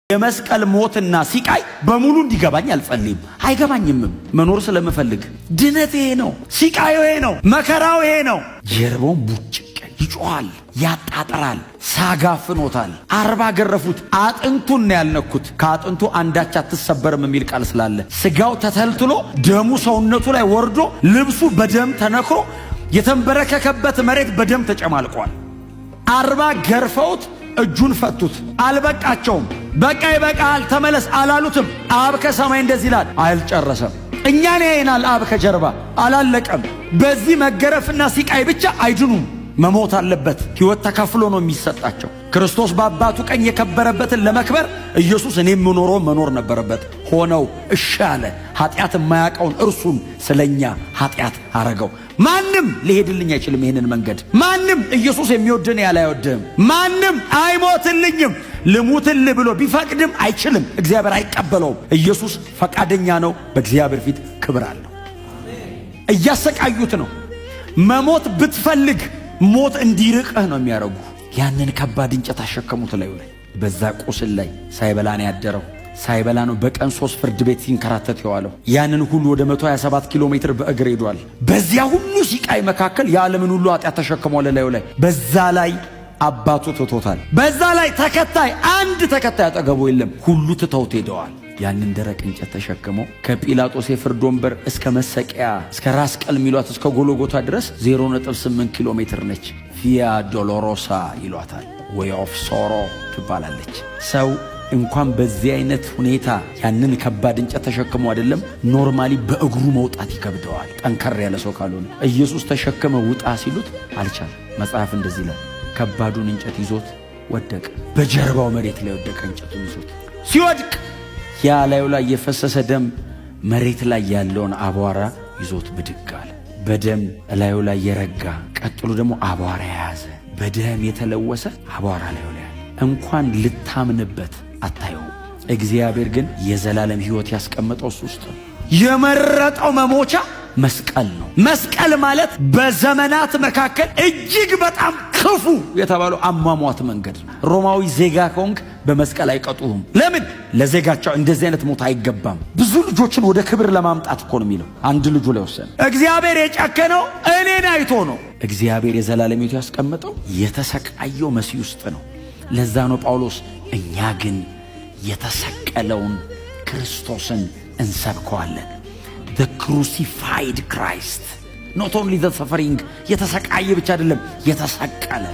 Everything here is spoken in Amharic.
የመስቀል ሞትና ሲቃይ በሙሉ እንዲገባኝ አልጸልይም። አይገባኝምም። መኖር ስለምፈልግ ድነት ይሄ ነው፣ ሲቃዩ ይሄ ነው፣ መከራው ይሄ ነው። ጀርባውን ቡጭቅ ይጮኻል፣ ያጣጥራል፣ ሳጋፍኖታል። 40 ገረፉት። አጥንቱን ነው ያልነኩት። ከአጥንቱ አንዳች አትሰበርም የሚል ቃል ስላለ ስጋው ተተልትሎ ደሙ ሰውነቱ ላይ ወርዶ ልብሱ በደም ተነክሮ የተንበረከከበት መሬት በደም ተጨማልቋል። 40 ገርፈውት እጁን ፈቱት። አልበቃቸውም። በቃ ይበቃል ተመለስ አላሉትም። አብ ከሰማይ እንደዚህ ይላል፣ አልጨረሰም። እኛን ያየናል። አብ ከጀርባ አላለቀም። በዚህ መገረፍና ሲቃይ ብቻ አይድኑም። መሞት አለበት። ሕይወት ተከፍሎ ነው የሚሰጣቸው። ክርስቶስ በአባቱ ቀኝ የከበረበትን ለመክበር ኢየሱስ እኔ የምኖረው መኖር ነበረበት። ሆነው እሺ አለ። ኃጢአት የማያውቀውን እርሱን ስለኛ ኃጢአት አረገው። ማንም ሊሄድልኝ አይችልም ይህንን መንገድ። ማንም ኢየሱስ የሚወድን ያለ አይወድህም። ማንም አይሞትልኝም ልሙትልህ ብሎ ቢፈቅድም አይችልም። እግዚአብሔር አይቀበለውም። ኢየሱስ ፈቃደኛ ነው። በእግዚአብሔር ፊት ክብር አለው። እያሰቃዩት ነው። መሞት ብትፈልግ ሞት እንዲርቅህ ነው የሚያደርጉ። ያንን ከባድ እንጨት አሸከሙት ላዩ ላይ። በዛ ቁስል ላይ ሳይበላ ነው ያደረው። ሳይበላ ነው በቀን 3 ፍርድ ቤት ሲንከራተት የዋለው። ያንን ሁሉ ወደ 127 ኪሎ ሜትር በእግር ሄዷል። በዚያ ሁሉ ሲቃይ መካከል የዓለምን ሁሉ ኃጢአት ተሸክሟል ላዩ ላይ። በዛ ላይ አባቱ ትቶታል። በዛ ላይ ተከታይ አንድ ተከታይ አጠገቡ የለም። ሁሉ ትተውት ሄደዋል። ያንን ደረቅ እንጨት ተሸክሞ ከጲላጦስ የፍርድ ወንበር እስከ መሰቂያ እስከ ራስ ቅል የሚሏት እስከ ጎሎጎታ ድረስ 0.8 ኪሎ ሜትር ነች። Via Dolorosa ይሏታል። Way of Sorrow ትባላለች። ሰው እንኳን በዚህ አይነት ሁኔታ ያንን ከባድ እንጨት ተሸክሞ አይደለም normally በእግሩ መውጣት ይከብደዋል፣ ጠንከር ያለ ሰው ካልሆነ። ኢየሱስ ተሸክመ ውጣ ሲሉት አልቻለም። መጽሐፍ እንደዚህ ይላል፣ ከባዱን እንጨት ይዞት ወደቀ። በጀርባው መሬት ላይ ወደቀ። እንጨቱን ይዞት ሲወድቅ ያ ላዩ ላይ የፈሰሰ ደም መሬት ላይ ያለውን አቧራ ይዞት ብድግ አለ። በደም ላዩ ላይ የረጋ፣ ቀጥሎ ደግሞ አቧራ የያዘ፣ በደም የተለወሰ አቧራ ላዩ ላይ ያለ እንኳን ልታምንበት አታየውም። እግዚአብሔር ግን የዘላለም ሕይወት ያስቀመጠው እሱ ውስጥ ነው። የመረጠው መሞቻ መስቀል ነው። መስቀል ማለት በዘመናት መካከል እጅግ በጣም ክፉ የተባለው አሟሟት መንገድ ነው። ሮማዊ ዜጋ ከሆንክ በመስቀል አይቀጡህም። ለምን? ለዜጋቸው እንደዚህ አይነት ሞት አይገባም። ብዙ ልጆችን ወደ ክብር ለማምጣት እኮ ነው የሚለው። አንድ ልጁ ላይ ወሰነ። እግዚአብሔር የጨከነው እኔን አይቶ ነው። እግዚአብሔር የዘላለም ሕይወት ያስቀመጠው የተሰቃየው መሲህ ውስጥ ነው። ለዛ ነው ጳውሎስ እኛ ግን የተሰቀለውን ክርስቶስን እንሰብከዋለን። The crucified Christ, not only the suffering፣ የተሰቃየ ብቻ አይደለም፣ የተሰቀለ።